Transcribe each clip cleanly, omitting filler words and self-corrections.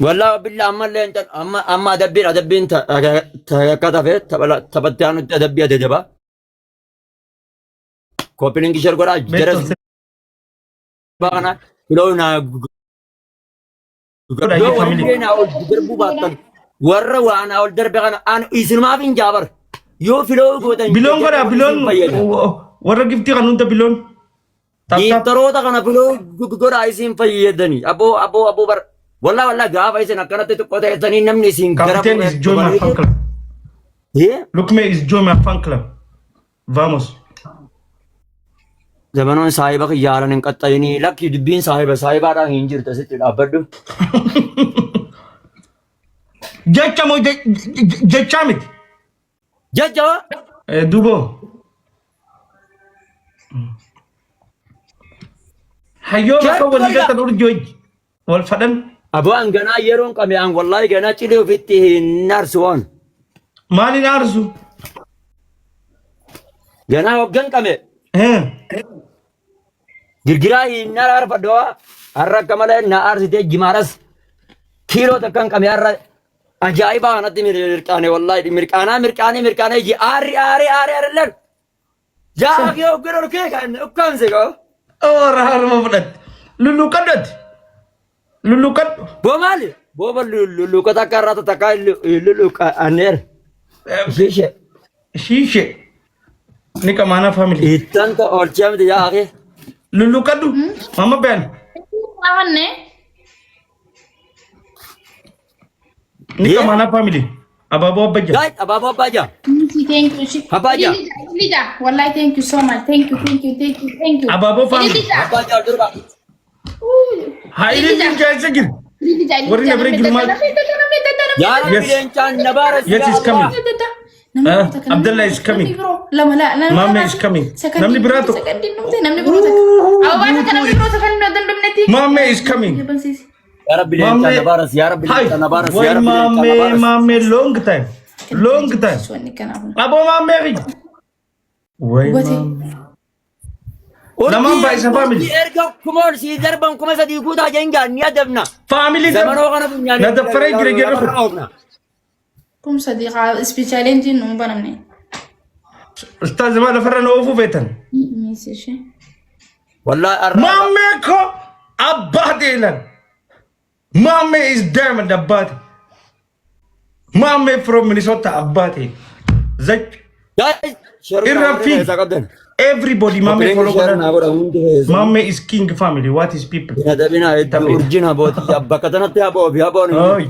Wallaahi billaa ammallee hin amma amma adabbiin adabbiin takka tafe taphatti aanutti adabbii adajaba. Koppiliin kishar godhaa jara Beektu kana filoo naa godha yoo iyyuu warri family. naa ol darbuu baattan warra waa naa ol darbe kana an isinumaaf hin jaabar yoo filoo gootan Biloon godha jara biloon isin fayyada. warra giftii kan hunda biloon. Tap tap. Giiftaroota kana filoo godhaa isin fayyadanii aboo aboo aboo bar wallaa wallaa gaafa isin akkanatti xiqqoo ta'ettanii namni isin gara Captain is join my fan club. Look me is join my fan club. Vamos. Zamanoon saahiba kiyyaaran hin qaxxayinii lakki dubbiin saahiba saahibaadhaan hin jirtu asitti dhaabbadhu. Jecha moo jechaa miti? Jecha Dubo. Hayyoo bakka walii galtan urjii wajji wal fadhan. Aboo an ganaa yeroon qabe an wallaahi ganaa cilee ofitti hin aarsu waan. Maaliin aarsu? Ganaa hoggan qabe girgiraa hin aarfadhu har'a akka malee na aarsitee jimaadhas kiiloo takkan qabe har'a ajaa'iba kanatti mirqaane wallaahi mirqaanaa mirqaanee mirqaanee ji aarri aarri aarri aarri Yaa kee hoggan ol kee kan ukkaamse koo. Warra harma fudhatte. Lulluuqadhu ati. Lulluuqadhu. Boo maali? Boo ba lulluuqata akka irraa takka lulluuqanneera. Ishee. Shiishe. Ni qamaana family. Ittanta oolchee miti yaa akee. Lulluuqadhu. Mama Ben. Qabanne. Ni qamaana family. Abaaboo abbajja. Guys, abaaboo abbaa jaa. Thank you. She- Abbaa jaa. Lija, wallahi thank you so much. Thank you, thank you, thank you, thank you. Abaaboo family. Lija. Abbaa jaa durba. Haa ililli keessa jiru. Lija, Warri na bira jiru maal? Yaa Rabbi Yes. leencaan na baara Yes, is coming. Abdallah is coming. Lama la lama. Mame is coming. Namni biraa tokko. Namni biroo takka. Ababaa takka namni biroo takka namni dandamnetti. Mame is coming. Yaa Rabbi leencaan na baaras yaa Rabbi Hi. leencaan na baaras Wai yaa Rabbi leencaan na mame baaras. mame long time. Long time. Aboo mame ri. Wai Hubate. mame. Lamaan baay'isa family. Urjii erga kumoon sii darban 3000 guutaa jengaa ni adabna. Family Zamanoo kana funyaanii Na daffaree jira jirra kun. 3000 haa ispeeshaalenjiin nuun banamne. Ustaaz maal lafarra na oofuu feetan? Miis ishee. Wallahi arra. Maammee koo abbaate ilan. Maammee is diamond abbaate. Maammee from Minnesota abbaate. Zach Guys, share irra godhaa fi keessaa qabdan. everybody maammee follow Share naa godhan. godha hundi keessaa. Maammee is king family. What is people? Hin adabinaa hedduu urjina bootii bakka tanatti haboo fi haboon hin jiru. Oy.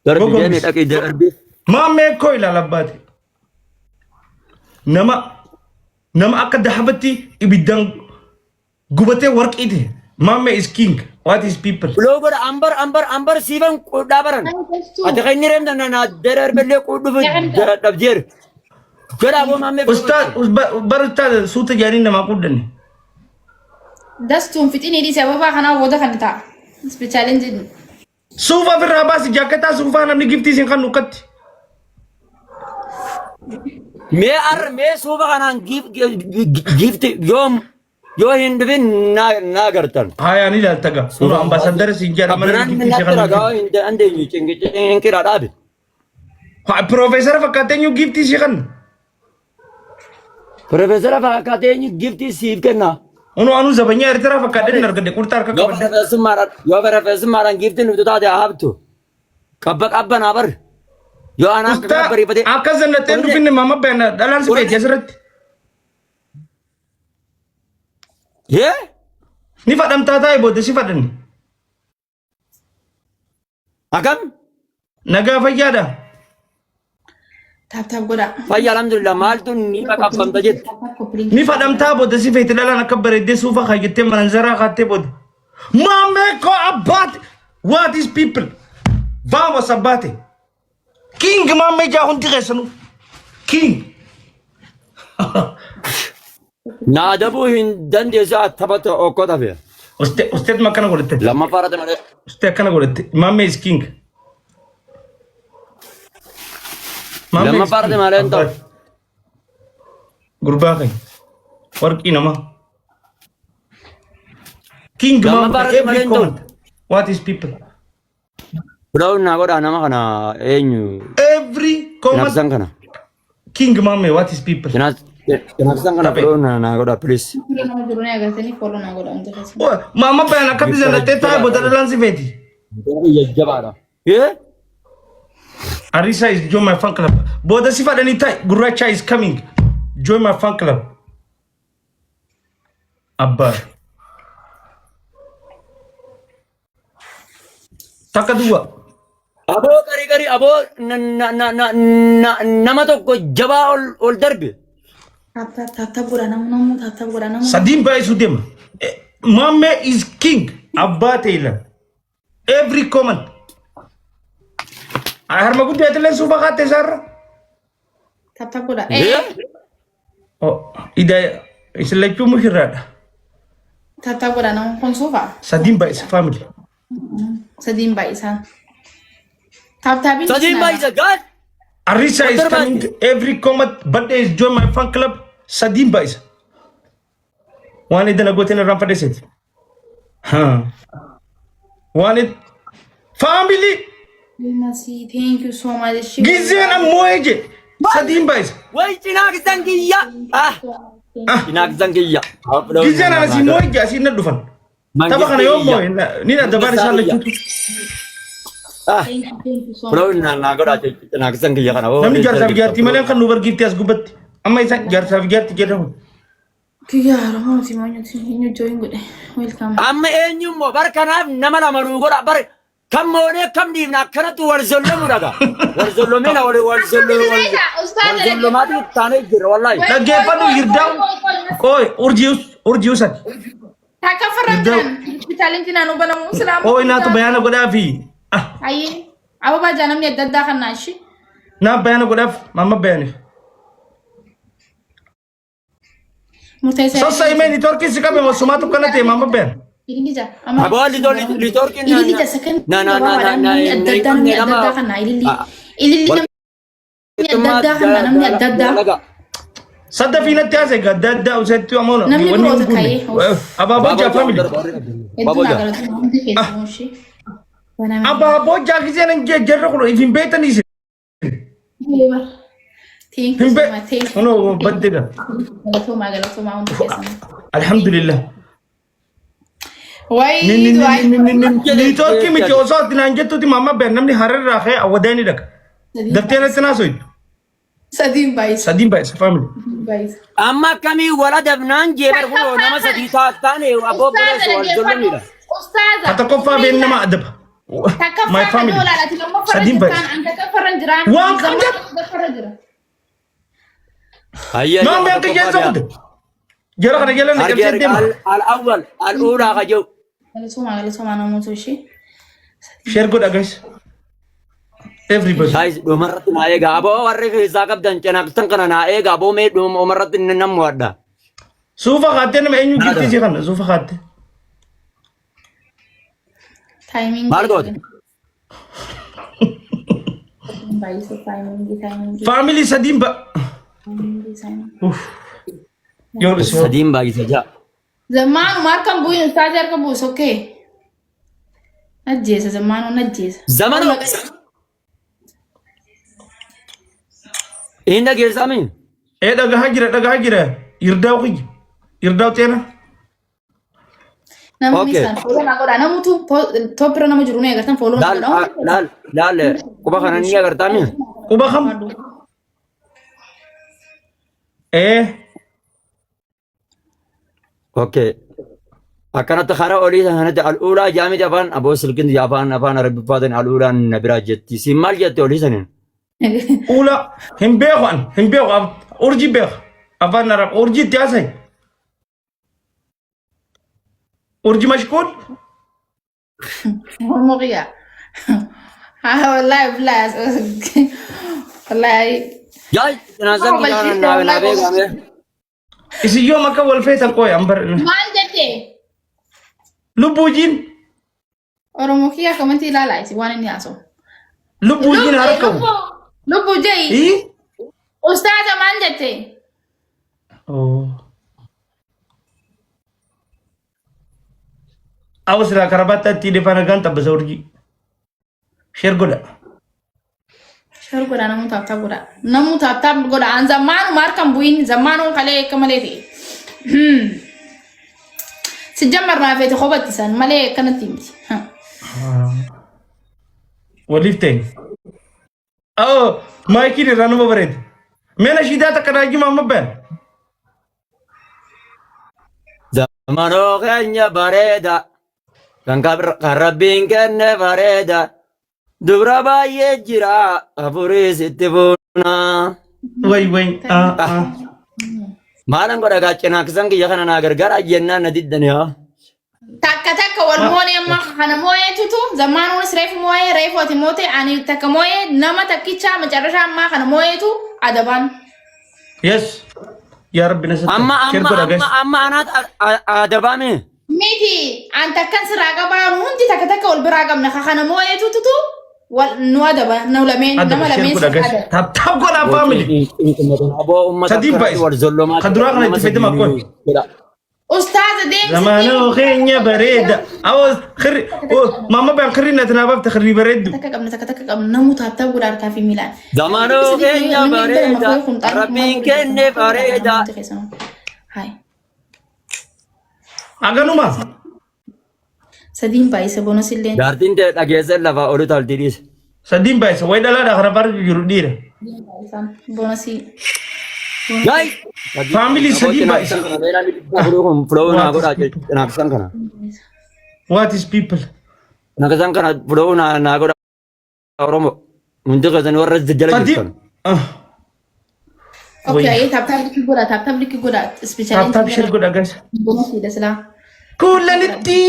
Darbi Gogombis. deemi dhaqii darbi. Maammee koo ilaala abbaate. Nama nama akka dahabatti ibiddaan gubatee warqii ta'e. Maammee is king. What is people? Uloo godha ambar ambar ambar siifan qudhaa baran. Ati kan inni reemta na dararbellee qudhufu dhabjeer. Godha aboo maammee. Ustaad bar ustaad suuta jaanii namaa quddanne. Dastuun fixinii dhiise ababaa kanaa booda kan ta'a. Ispeeshaalenjiin. Suufa ofirraa baasi jaakketaa suufaa namni giftii isin kan nukkatti. Mee arra mee suufa kanaan giifti yoom yoo hin dhufin naa gartan. Haaya ni ilaalta gaa. Kun ambaasaddara siin jedha mana Qabbanaan giftii isin natti kan ragaa nukkatti. hin dandeenyu cinqiraa dhaabe. Piroofeesara fakkaatee eenyu giftii si kan. Piroofeesara fakkaatee eenyu giftii siif kenna. Unu anu zabanyaa Eertiraa fakkaatee hin argadhe qurxaa harka Yoo qabadde. piroofeesummaadhaan yoo piroofeesummaadhaan giftiin dhuftu taate haa habtu. Qabba qabba naa bar. Yoo anaa akka Ustaa kana bariifatee. akka zannattee dhufinne maama beena dhalaan si beekti asirratti. Yee? Ni fadhamtaa taa'e booda si fadhanne. Akkam? Nagaa fayyaadha. Taap taap godhaa. Fayya alhamdulillah maaltu ni qaqqabamta jette. Ni fadhamtaa booda si feeti dhalaan akka bareeddee suufa kaayyattee mananzaraa kaattee booda. Maamee koo abbaate. What is people? Vamos abbaate. King maammee jaa hundi keessanuu. King. Na adabuu hin dandeessu taphata okkota fe'a. Uste usteet akkana godhatte. Lammaffaa irratti malee. Uste akkana godhatte. Maammee is king. Maammee is Lammaffaa irratti king. malee hin ta'u. Abbaate. Gurbaa keenya. Warqii namaa. King Lammaffaa maammee irratti malee every hin ta'u. comment. What is people? Follow naa godhaa nama kana eenyu Every comment cinaaqsan kana. King Mame, what is people? Cinaaqsan kana Taphee. follow naa godhaa please. Fuula nama jiru ni agartanii follow naa godha hundi keessan. Oh, Mama bayan akkatti zalattee taa'e booda dhalaan si feeti. Jajjabaadha. Eh? Arisa is join my fan club. Booda si fadhanii taa'e gurraacha is coming. Join my fan club. Abbaa. Takka duwwaa. Aboo qarii qarii aboo na- na- na- na- na- nama tokko jabaa ol ol darbe. Tap tap tap tap godha namu namu tap tap godha namu. Sadiin baay'isuu deema. Maammee is king. Abbaa ta'e Every comment. Harma guddaa illee suufa kaatte isaarra. Tap tap godha. Eh? Oh, ida isin lachuu mushirraadha. Tap tap godha namu kun suufa. Sadiin baay'isa family. Sadiin baay'isaan. Tap tapiin Sadiin baay'isa gaal. Arisa is Wonder coming every comment birthday is join my fan club. Sadiin baay'isa. Waan edda na gooteen irraan fadheseeti. Waan ed family Masi, thank you so much. gizeen ammoo eje sadiin baay'isa. Way cinaaqsan kiyya. Ah cinaaqsan kiyya. Gizeen asii moo eje asii na dhufan. Tapha kana yoo moo ni na dabaar isaan lachuutu. Ah Thank you, thank you so much. follow naa naa godhaa cinaaqsan kiyya kana. Namni jaarsaaf jaartii malee kan nu bargiifti as gubbatti. Amma isaan jaarsaaf jaartii jedhamu. Kiyya Oromoo ti moo nyuti eenyu join godhe. Welcome. Amma eenyummoo bar kanaaf nama lama nuu godha bar kam moonee kam dhiifna akkanatti wal zollamu dhaga. Wal zollomina wal wal zollomina wal zollomaatu taanee jira wallaahi. Dhaggeeffadhu Yirdaa'u. Qooy urjii urjii usati. Takka farra jiran. Challenge naannoo banamu silaa. Qooy naatu bayaana godhaafi. Ah, Ayyee. Ababaa jaa namni adda addaa kan naashi. naaf bayaana godhaaf mamma bayaaniif. Murteessaa. Sassa himee niitoorkiin si qabe sumaatu kana ta'e mamma bayaan. Ililli jaa. Aboo liitoorkiin Ililli jaa sakan na na na na na namni adda addaa namni adda addaa kan naa ililli. Ililli namni adda addaa kan naa namni adda addaa. Sadda fi natti haasa'e gadda addaa usetti ammoo Namni wanni biroo hin guunne. takka Abaaboo jaa family. Hedduu naa galatu hundi keessanuu ishee. Baname. Abaaboo jaa giseen hin jarri kun if hin beektanii isin. Thank you Hin so much. Thank you. Kunoo baddeedha. Galatoomaa galatoomaa hundi keessanuu. Alhamdulillah. Wayii du'aa. Niitoorkii miti osoo ati naan jettuuti mamma bayaan namni hararraa ka'ee awwadaa ni dhaqa. Daftee natti naasoitu. Sadiin baay'isa. Sadiin baay'isa family. Baay'isa. Amma akkamii wal adabnaan jee bar kunoo nama sadii taane aboo boleessu wal zollomidha. Ustaaza. Ka tokkoffaa been nama adaba. My Takkaffaa kan family. oolaadha. Ati lammaffaa irra Sadiin jirtaan. baay'isa. An takkaffaa irra jiraan. Waan qabdan. Sadaffaa irra jira. Hayya. Maammi akka keessa kute. Jara kana jala na Arge cabsee arge deema. al awwal al uulaa ka jiru. Galatoomaa galatoomaa namoota ishee. Share godha guys. Everybody. Guys dhumarratti naa eegaa aboo warri keessaa qabdan cinaaqsan kana naa eegaa aboo mee dhumarratti nan mo'adha. Suufa kaattee nama eenyu giftii si kana suufa kaattee. Timing. Maal goote? Baay'isa timing timing Family sadiin ba. timing. Uff. Yoo dhusoo. Sadiin baay'isa ja'a. Zammaanuma harkan bu'in ustaazi harka bu'us okay. Najjeesa zammaanuu najjeesa. Zamanu. Inni dhageessaa mii? Ee dhagahaa jira dhagahaa jira. Yirdaa'u kiyya. Yirdaa'u xeena. Namni Okay. isaan follow naa godha. Namutu top irra nama jiru ni agartan follow naa Laal godha. laal laal quba kana ni agartaa mii? Quba kam? Ee. Okay. Akkanatti karaa olii sanatti al'uulaa jaamiti afaan aboo silkin afaan afaan arabiffaatiin al'uulaan na biraa jetti. Siin maal jette olii saniin? Ula hin beeku an hin beeku urjii beeka afaan arab urjii itti haasa'e. Urjii mashkuul Oromoo qiyyaa. Haa wallaahi billaahi wallaahi. Yaa cinaasan Nama kiyyaa naa naa beekamee. isin yoom akka wal feetan qooy an bar Maal jette? lubbuujiin Oromoo kiyyaa komentii ilaalaa isin waan inni haasa'u. lubbuujiin harka qabu. Lubbu je'i. Ii? Ustaaza maal jette? Oh. Awa silaa karabaattaa itti hidhee faana gaan xabbasa urjii. Share godha. Share godhaa, namuu tap tap godhaa. Namuu tap tap godhaa. An zammaanuma harkan bu'iin zammaanuun kalee akka malee ta'e. Sijjammar naa feete kophatti san malee akkanatti miti. Waliif ta'e. Oh, maayikiin irraa nama bareeda. Mee nashiidaa takka naa jimaa amma bayan. Zamanoo keenya bareeda. Kan rabbiin kenne bareeda. Dubra baay'ee jira afurii sitti fuuna. Way way. Ah ah. Maalan godha gaa cinaaksan kiyya kana naa gargaara jennaan na diddani haa. Takka takka wal moonee amma kana moo'eetutu zammaanuunis reefu moo'ee reefu ati moote ani takka moo'ee nama takkichaa macarrashaa ammaa kana moo'eetu adabaan. Yes. Yaa Rabbi na sattari. Amma Share amma godha guys. amma amma anaat adabaame. Miti an takkan sirraa qabaa nu hundi takka takka wal biraa qabna ka kana moo'eetututu wal nu adaba nu lameen Adaba nama share lameen godha sirraa guys. adaba. Tap tap godha family. Aboo uummata Sadiin akkanatti baay'isa. wal zollomaa Kan duraa kana nama itti fayyadama sadii kun. godha. Ustaaza deemsi Zamaanoo keenya bareeda. Awwa kirri maama baan kirri nati naa baafte kirri bareeddu. Takka qabna takka takka qabna namuu tap tap godha harkaa fi miilaan. Zamanoo keenya bareeda rabbiin kenne bareeda. Hai. Haganuma. Sadiin baay'isa bonus illee. Jaartiin tee dhageessee lafaa olu taltii dhiise. Sadiin baay'isa. Wayi dhalaadha kana bara jiru dhiira. Bonusii. Gaay! Family sadii baay'isa. Flow naa godhaa cinaaksan kana. What is people? Cinaaksan kana flow naa godhaa Oromoo. Hundi keessan warra jala Sadii. jirtan. Ah. Okay, ayyee tap tap likii godha tap tap likii godha. Ispeeshaalii. Tap tap share godha guys. Bonusiidha silaa. Kuulanitti.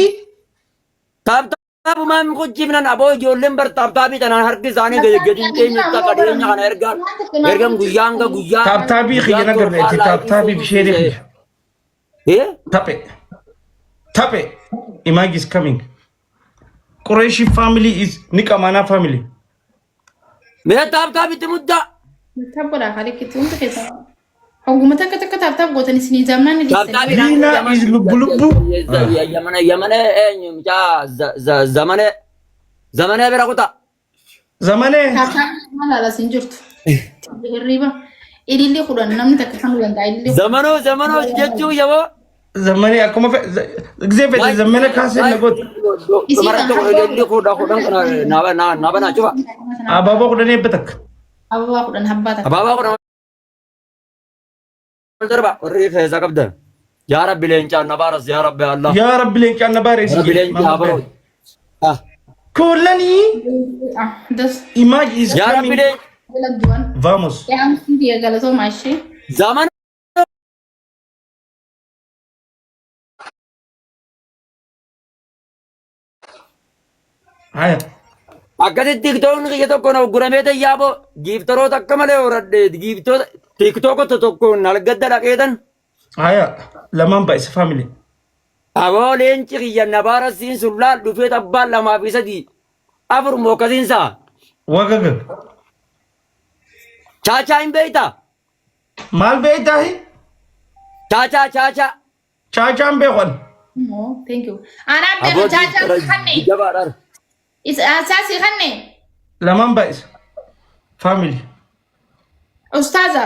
Tap taapumaan kuchifnan aboo ijoolleen bar tap taapii tanaan harki isaanii gadi gadi hin teenye takka dhiyeenya kana ergaan ergan guyyaa hanga guyyaa. Tap taabii kiyya na garreetti tap taabii fi sheerii kiyya. Eh? Tape. Tape. Imag is coming. Qureshi family is Nikamana family. Mee tap taapitti muddaa. Tap godha halikitti hundi keessa. Hogguma takka takka tap tap gootan isinii zamnaan ni Tap dhiistanii. taapiidhaan Lina is lubbu lubbu. Yamane yamane eenyu mucaa zamane zamane bira kutaa. Zamanee. Tap tap maal haala isin jirtu. Hirriba. Ililli 10 namni takka kan danda'a ililli 10. Zamanoo zamanoo jechuu yaboo. Zamanee akkuma gisee fedhe zamana kaasee na goote. Dhumara tokko ililli 10 kana naa banaa cufa. Abaaboo 10 eebba takka. Ababaa 10 habbaa takka. Abaabaa 10 ol darba warri keessaa qabdan. Yaa Rabbi leencaan na baaras yaa Rabbi Allah. Yaa Rabbi leencaan na baareessi. Rabbi leencaa baroo. Ah. Kuulanii. Ah, das. Image is Yaa Rabbi coming. leencaa. Jalagduwan. Vamos. Yaa amsi galatoomaa ishee. Zaman Haya. Akkasitti tiktookni kiyya tokko na ugguramee tayyaaboo giiftaroota akka malee horadhe giiftoota tiktookota tokkoon algadda dhaqeetan Haya. Lamaan baay'isa family. aboo leenci kiyya na baarasiin sun laal dhufee tabbaan lamaa fi sadii afur moo akkasiinsaa Wagaga. chaachaa hin beektaa Maal beektaa? Chaachaa chaachaa. Chaachaan beekan. Oh, thank you. Anaa Aboo beeku chaachaa si kanne. jabaadhaan. Isaa si kanne. Lamaan baay'isa. Family. Ustaaza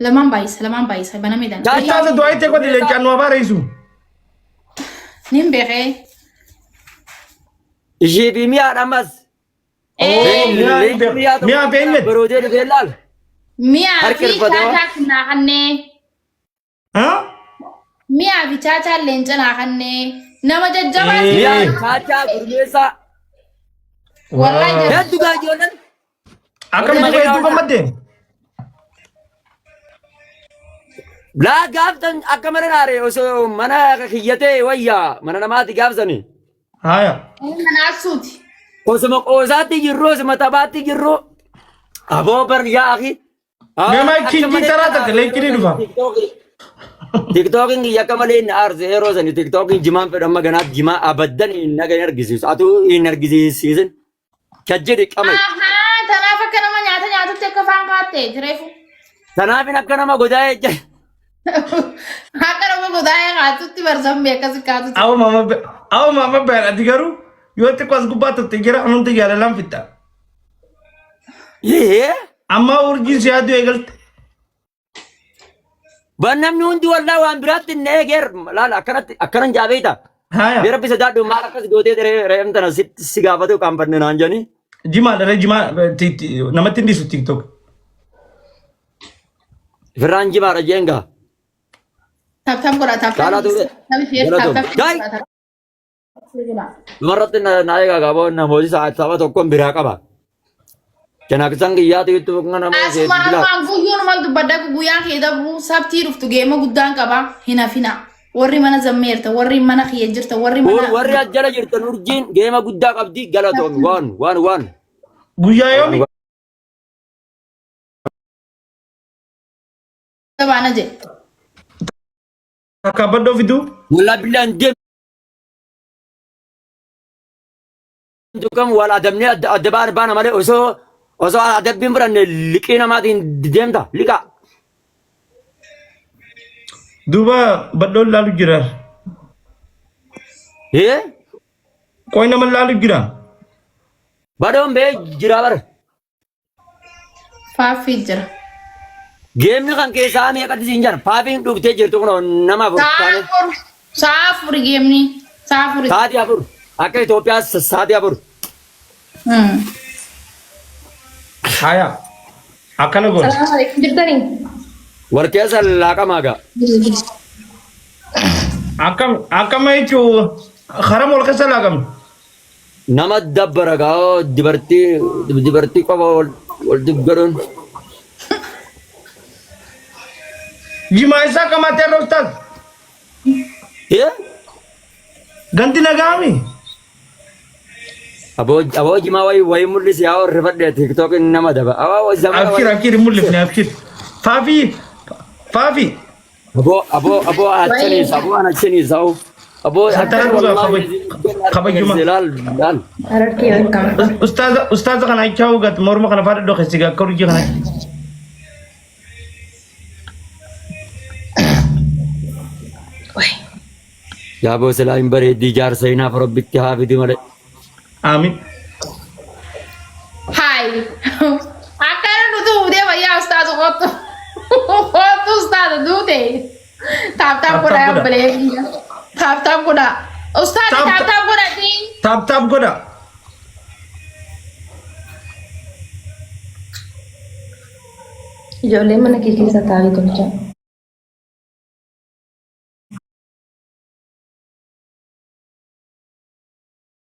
lamaan baay'isa lamaan baay'isa banamee danda'a. Ustaaza du'aa itti godhi leencaan nu abaareessu. Nin beekee. Ishii fi mi'aadha ammas. Eh, Mi'aa hin beeku. Mi'aa beeknet. Baroodee dhufee laal. Mi'aa Harki fi irfatee waan- chaachaa naa kannee. Haa? Mi'aa fi chaachaa leenca naa kannee. Nama jajjabaa si Mi'aa chaachaa gurmeessaa. Wallahi Waa. Hedduu gaa ijoolleen. Akkamitti hedduu gammadde? Laa gaaftan akka mana naare osoo mana kiyyatee wayyaa mana namaati gaafsani. Haya. Mana asuuti. Osuma qoosaatti jirru osuma taphaatti jirru aboo bar yaa akhi. Nama kinjii taraa takka leenci ni dhufa. Tiktookiin kiyya akka malee inni aarse yeroo sani tiktookiin jimaan fedhu amma ganaaf jimaa abaddan hin naga hin argisiisu. Atuu hin argisiisin. Kajjiri qamai. Ahaa, tanaaf akka nama nyaata nyaatutti akka afaan kaatte jireefu. Tanaafin akka nama godaa jecha. Akka nama godaa'ee kaatutti barsambe akkasi kaatutti. Awo mama beer ati garuu yoo xiqqoo as gubbaa turte jira hundi jaalalaan fixxa. Yee. Amma urjiin si yaaduu eegalte. Ban namni hundi wallaa waan biraatti hin eegeer laala akkanatti akkanan jaabeeta. Haya. Mee rabbi sodaadhu maal akkas gootee re'ee tana si gaafatu qaanfanne naan jedhanii. Jimaa dha jimaa namatti hin dhiisu TikTok. Firraan jimaadha jeen gaa. Tap tap godha tap tap. Caalaa tuute. Tap tap Gaay. godha. Dhumarratti na eegaa qaboo namooti tapha tokkoon biraa qaba. Janaakisan kiyyaatu itti boqonnaa nama Asuma seetti bilaa. armaan guyyuunumaan dubbadha guyyaan kee dabru sabtii dhuftu geema guddaan qaba hin hafina. Warri mana zammeerta warri mana kiyya jirta warri mana. Warri as jala jirtan urjiin geema guddaa qabdi galatoomi waan waan waan. Guyyaa yoomi? Baana jedhe. Takka baddoo fiduu? Walaa billaan deemtu kam wal adabnee adda adda baana baana malee osoo osoo adabbiin fudhanne liqii namaatiin deemta liqa. Duuba baddoon laalu jira. Ee Qoy nama laalu jira. badoon bee jira bara. Faaffii jira. Geemni kan keessaa meeqatti siin jira paafiin dhugtee jirtu kun nama afur Sa'a taane afur. Sa'a afur geemni. Sa'a afur. sa'aatii afur akka Itoophiyaa sa'aatii afur. Haya. Akkana goona. Salaam alaikum jirtanii? Wal keessa laaqamaa gaa. Akkam akkama jechuun haram wal keessa laaqamne. Nama dabbara gaa dibartii dibartii qofa wal wal dibgaruun. Jimaa isaa qamatee irra ustaaz. Ee Ganti nagaami. aboo aboo jimaa wayii wayii mul'isi yaa warri fadhee tiktookiin nama daba. Aboo zamana Abshir wayii. abshir hin mul'ifne abshir. Faafii faafii. Aboo aboo aboo achaniis aboo anachaniis aboo aboo Sattara dhugaa kabajuma. Laal laal. Harargee welcome. Ustaaza ustaaza kana achaa ugat morma kana faadha dhokhe siga akka urjii kana. Yaaboo silaa hin bareeddii jaarsa hinaaf rabbitti haa fidi malee. Aamin. Hayi. Akkana nuti fuudhee fayyaa ustaazu kottu. Kottu ustaazu duute. Taap taap godhaa Taap taap obboleeyyan. Taap taap godhaa. Ustaazi Taap taap taap godhatiin. Taap taap godha. Ijoollee mana kee keessa taa'anii tolchaa.